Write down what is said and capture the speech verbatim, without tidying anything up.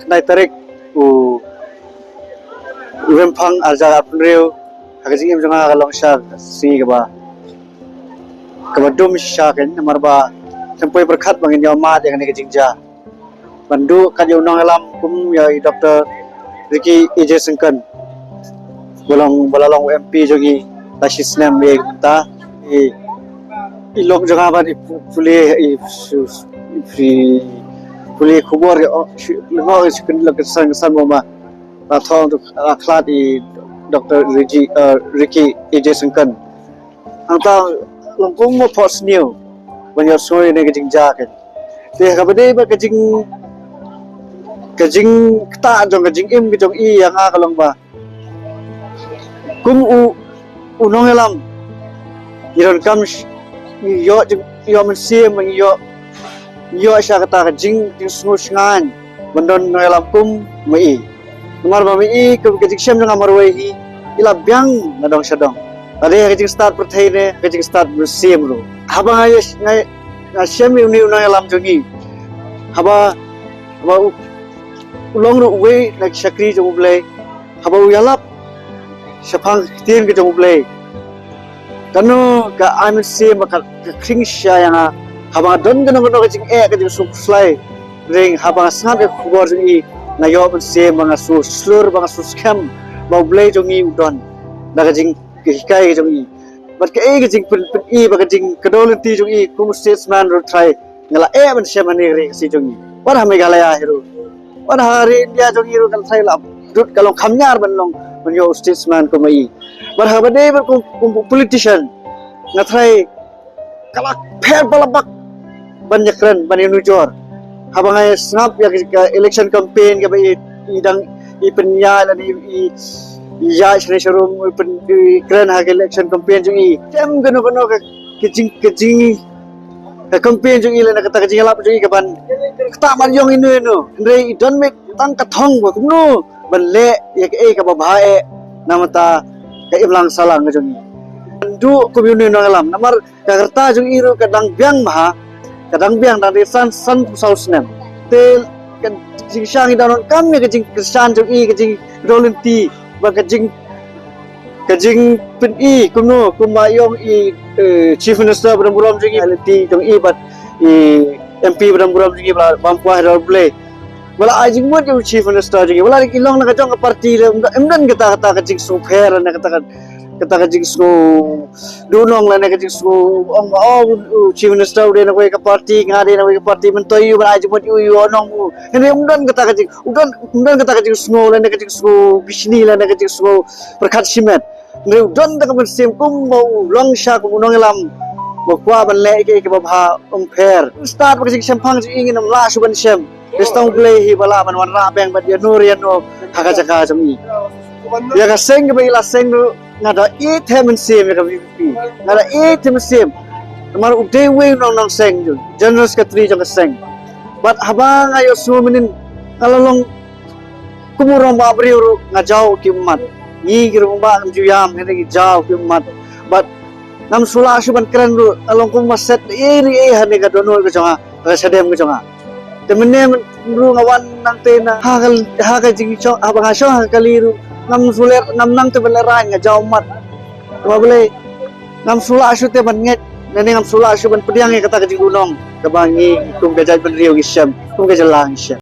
Nai tarik u Rymphang arhajar arphew hynriew, ha ka jingim jong nga ka long shisha ka sngi kaba, kaba dum shisha kein, namar ba tang poi pyrkhat ba ngin ïoh mad ïa kane ka jingjia. Ban duh kat ïa u nongïalam kum ïa i Doctor Ricky A J Syngkon, ba long, ba la long u M P jong ngi la shi snem ïa mynta. I, i lok jong nga ban i pu-, pule, i su-, i pule khubor ïa, oh, shi, lok shi, lok san, san mo ma. La thong tu, la khlad i Doctor Ricky, eh, Ricky A J Syngkon. Hangta long kum mo phohsniew ban ïohsngew ïa kane ka jingjia kein. Te kaba dei ba ka jing, ka jingktah jong ka jingim ka jong i ïa nga ka long ba kum u, u nongïalam, ngi donkam sh-, ngi ïoh jing, ïoh mynsiem, ngi ïoh, ngi ïoh sha kata ka jing, jingsngew shngaiñ ban don nongïalam kum ma i. Namar ba ma i, ka, ka jingshem jong nga marwei hi i la biang na dong sha dong. Lada ka jingstad pyrthei ne ka jingstad mynsiem ruh. Haba nga ïa, nga, nga shem ïa une u nongïalam jong ngi, haba, haba u, u long ruh uwei na ki shakri jong U Blei, haba u ïalap shaphang ka ktien ka jong U Blei, kano ka ai mynsiem ba ka, ka khring shisha ïa nga. Haba nga don kano kano ka jingeh, ka jingsngewkhuslai, hynrei haba nga sngap ïa ka khubor jong i, nga ïoh mynsiem ba nga sngewshlur, ba nga sngewskhem ba U Blei jong ngi u don da ka jinghikai ka jong i. Bad kaei ka jingpyn, pyni ba ka jingkdew lynti jong i kum u statesman ruh trai nga la eh ban shem ha kane ka ri Khasi jong i. Wat ha Meghalaya hi ruh, wat ha ri India jong i ruh, kan trai la dud, ka long kham ñiar ban long, ban ïoh u statesman kum ma i. Bad haba dei bad kum, kum politician, nga trai ka la pher ba la bak ban ïakren, ban ïanujor. Haba nga ïa sngap ïa ka, ka election campaign kaba i, i dang, i pynïaid lane i, i, i ïaid shane sharum, i pyn, i kren ha ka election campaign jong i. Shem kano kano ka, ka jing, ka jing, ka campaign jong i lane kata ka jingïalap jong i kaban ktah ban ïong ino ino. Hynrei i don mih tang ka thong ba kumno ban leh ïa kaei kaba bha eh na bynta ka imlang sahlang ka jong i. Duh kum ïa une u nongïalam, namar ka rta jong i ruh ka dang biang bha, ka dang biang, dang dei san, sanphew saw snem. Te ka jingshisha ngi dang donkam ïa ka jingkyrshan jong i, ka jingkdew lynti, ba ka jing, ka jingpyni kumno, kumba ïong i, eh, Chief Minister ba dang burom jong i, lynti jong i bad i M P ba dang burom jong i, ba la bam kwah da U Blei, ba la ai jingmut ïa u Chief Minister jong i, ba la dei i long na ka jong ka party leh, ym don, ym don kata, kata ka jingsngewpher ne kata ka, kata ka jingsngew duhnong lane ka jingsngew ong, oh, u Chief Minister u dei na kawei ka party, nga dei na kawei ka party, myntoi ïa u ban ai jingmut ïa u, ïa u nong u. Hynrei ym don kata ka jing, u don, ym don kata ka jingsngew lane ka jingsngew bishni lane ka jingsngew pyrkhat shimet. Hynrei u don da ka mynsiem kumba u long shisha kum u nongïalam ba kwah ban leh ïa kaei kaba bha, ym pher. Stad ba ka jingshemphang jong i ngin ym lah shuh ban shem. Te sdang U Blei hi ba lah ban wanrah beng bad ïano ïano ha ka jaka jong i. Ïa ka seng kaba i la seng ruh nga da ïeit mynsiem ïa ka V P P. Nga da ïeit mynsiem. Namar u dei uwei u nong, nongseng jong, General Secretary jong ka seng. Bad haba nga ïohsngew mynnin, nga la long kum u rangbah briew ruh nga jaw ki ummat. Ngi ki rangbah ngim ju ïam, hynrei ngi jaw ki ummat. Bad ngam shu lah shuh ban kren ruh, nga long kum ba set ei ei ei ha kane ka dohnud ka jong nga, ka shadem ka jong nga. Te mynne ruh nga wan nangte na ha ka, ha ka jingshong, haba nga shong ha ka kali ruh ngam shu leh, ngam nang te ban lehraiñ, nga jaw ummat. Te ba balei ngam shu lah shuh te ban ngeit, lane ngam shu lah shuh ban pdiang ïa kata ka jingduhnong kaba ngi kum ka jaitbynriew ngi shem, kum ka jylla ngi shem.